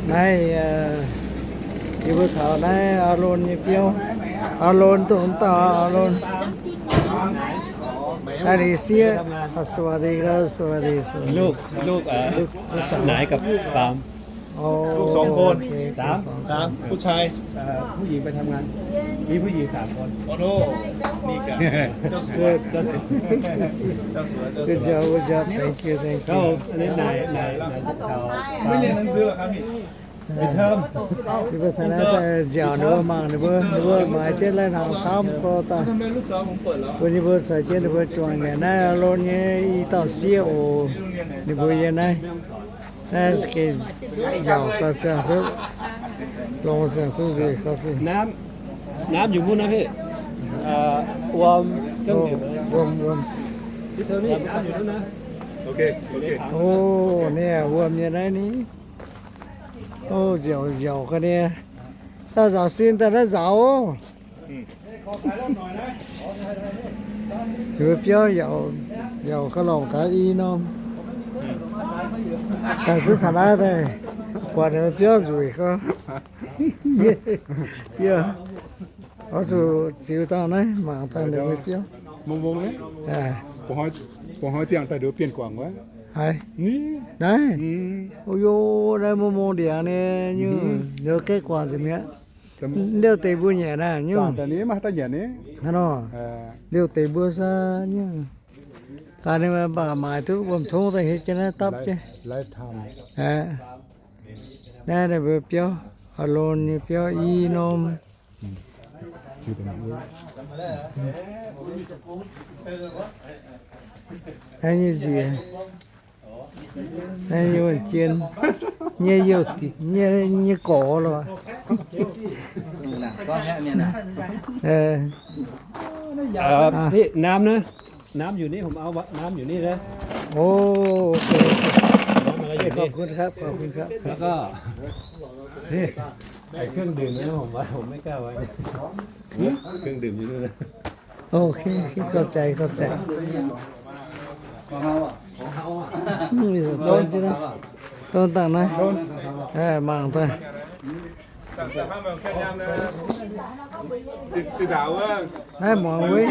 Naaiv, yie mbuo taux naaiv Aalon nyei biauv. Aalon, dongh dauh Aalon. สวัสดีครับ สวัสดี สวัสดี สวัสดี ลูก ลูก เอ่อ ลูกสาว นายกับฟาร์ม อ๋อ ลูกสองคน โอเค สาม สองคน สาม ผู้ชาย เอ่อ ผู้หญิงไปทำงาน มีผู้หญิงสามคน โอ้โห นี่ก็เจ้าสัว เจ้าสัว เจ้าสัว Good job, good job. Thank you, thank you. ครับผม อันนี้นาย นาย นายสาว ไม่เรียนหนังสือเหรอครับนี่ Yie mbuo taux naaiv daaih nziaauc ninh mbuo mangc ninh mbuo, ninh mbuo maaiz jienv lai-hnaangx camv gorx daaih bun yie mbuo caux jienv ninh mbuo juangc nyanc naaiv Aalon nyei i dauh sieqv oc. Ninh mbuo yiem naaiv, naaiv gengh nziaauc gauh ziangh duqv, longx ziangh duqv nzueic gauh fih. น้ำ น้ำอยู่นู่นนะพี่ เอ่อ วอร์มเครื่องดื่ม Wuom, wuom. ที่เธอนี่ น้ำอยู่นู่นนะ โอเค โอเค Ov, ninh wuom nyei naaiv ni. Ov, nziaauc nziaauc ga'naaiv. Dauh nzaaux sin daaih naaiv nzaaux oc. Ninh mbuo biauv yaac, yaac gauh lorngc gaax i norm. Daaih zuqc taux naaiv daaih, buatc ninh mbuo biauv nzueic gauh. Yie, yie oix zuqc ziux dangh naaiv mangc dangh ninh mbuo biauv. Mong mong nyei. Aa. Ba'hnoi, ba'hnoi ziangh daaih nduov bienh guangc wuov. Haiz. Ni. Naaiv. Mm. Ov yo, naaiv mong mong ndiangx nyei nyungc. Mhm. Nduov gaeqv guangc nzengc mi'aqv. Liouh deix mbuo nyanc naaiv nyungc. Zaangc daaih ni maiv daaih nyanc ni. Hnangv nor. Aa. Liouh deix mbuo sa nyungc. Gaax ninh mbuo mangc maaiz duqv wuom tongv daaih hietv jienv naaiv dapv jienv. Life, lifetime. Aa. Naaiv ninh mbuo biauv, Aalon nyei biauv i norm. Naaiv nyei nziex, naaiv nyei wuonh jien, nyei youh diqc, nyei, nyei gorx lorqc. Aa. พี่ น้ำนะ น้ำอยู่นี่ ผมเอาวะ น้ำอยู่นี่นะ โอ้ โอเค น้ำอะไรอยู่นี่ ขอบคุณครับ ขอบคุณครับ แล้วก็ นี่ ไอ้เครื่องดื่มนะ ผมว่าผมไม่กล้าไว้ เครื่องดื่มอยู่นู่นนะ โอเค โอเค ขอบใจ ขอบใจ อืม มีสตอนใช่ไหม ต้นตังนะ เออ มาของเธอ Naaiv muangx wuov.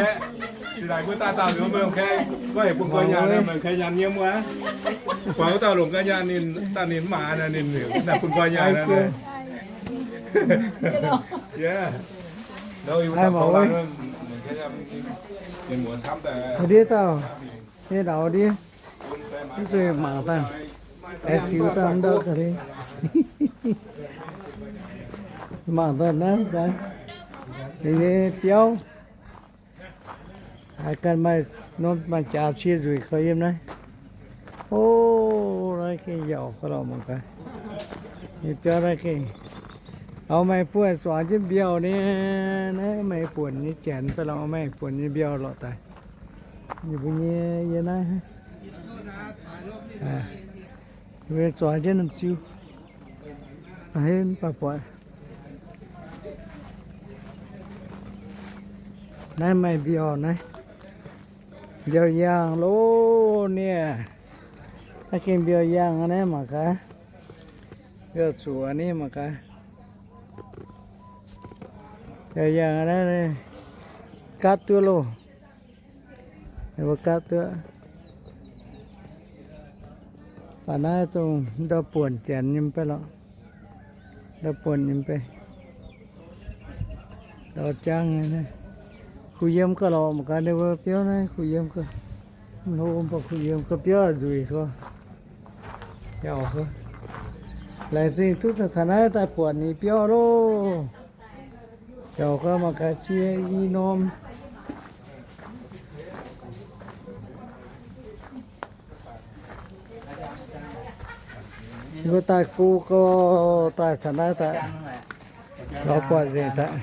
Zinh ndaangc mbuo daaih dauh nzunc meih kaei, mbuo heuc bun nqoi nyaanh, meih kaei nyaanh nyei wuov. Buatc wuov dauh longc ga'nyaanh ninh, daaih ninh mv maaih, ninh heuc bun nqoi nyaanh. Naaiv muangx wuov. Ndiev dauh, nyei ndau ndiev, mv zuqc mangc daaih, aengx ziux daaih ndau ga'hlen. Mangc daaih naaiv, nyei biauv. Haiz ganh maaih norm maaih jaax cie nzueic koi yiem naaiv. O, naaiv gengh yauc ga'lorqc mangc gaax. Nyei biauv naaiv gengh, auv-maengx buonv zuangx jienv mbiauh nyei, naaiv maaih buonc nyei janx, baav lorqc auv-maengx buonc nyei mbiauh lorqc daaih. Yie mbuo nyei yie naaiv, yie mbuo zuangx jienv norm ziu. Aa, mv baac buatc naaiv maaih mbiauh naaiv. Mbiauh yaangh loh nie. Naaiv gengh mbiauh yaangh naaiv mangc gaax. Mbiauh zuqc ni mangc gaax. Mbiauh yaangh naaiv gatv duqv loh. Mbuo gatv duqv. Baac naaiv dongh ndau buonc janx nyei mv bei lorqc. Ndau buonc nyei mv bei. Ndau jangv nyei. Kuh yiem gauh lorqc mangc gaax ninh mbuo biauv naaiv kuh yiem gauh. Mv hlo mv baac kuh yiem gauh biauv nzueic gauh. Yauc gauh. Laengz zingh duqv taux naaiv daaih buatc ninh biauv loh. Yauc gauh mangc gaax cie i norm. Mbuo daaih go gauh daaih taux naaiv daaih lorz buatc nzengc daaih.